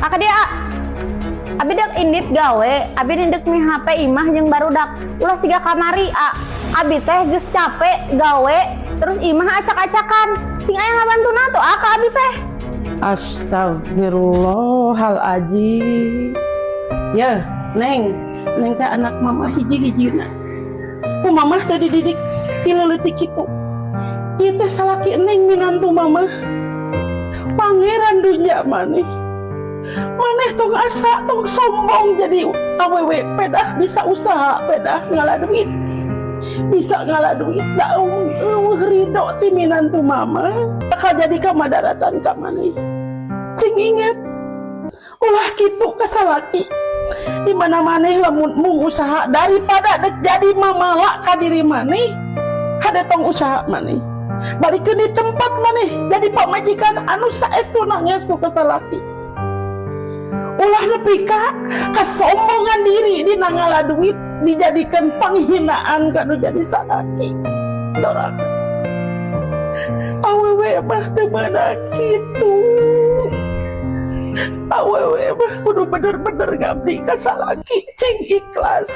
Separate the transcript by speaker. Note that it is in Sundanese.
Speaker 1: Aka dia, A. Abi dek indit gawe, abi dek mihape imah jeung barudak. Ulah siga kamari, A. Abi teh geus capek gawe, terus imah acak-acakan. Cing aya ngabantuna tuh, A, ka abi teh.
Speaker 2: Astagfirullahaladzim. Ya, Neng, Neng teh anak mama hiji-hijina. Ku mama teh dididik ti leutik kitu. Ieu teh salaki Neng, minantu mama. Pangeran dunya maneh. Maneh tong asa, tong sombong jadi awewe, pedah bisa usaha, pedah ngala duit. Bisa ngala duit da euweuh ridho ti minantu mama. Bakal jadi kamadaratan ka maneh. Cing inget, ulah kitu ka salaki. Di mana maneh lamun mung usaha daripada dek jadi mamala ka diri maneh, hade tong usaha maneh. Balikeun di tempat maneh jadi pamajikan anu saestuna ngestu ka salaki. Ulah nepi ka kasombongan diri dina ngala duit dijadikan penghinaan kanu jadi salaki. Doraka. Awewe mah teu meunang kitu. Awewe mah kudu bener-bener ngabdi ka salaki, cing ikhlas.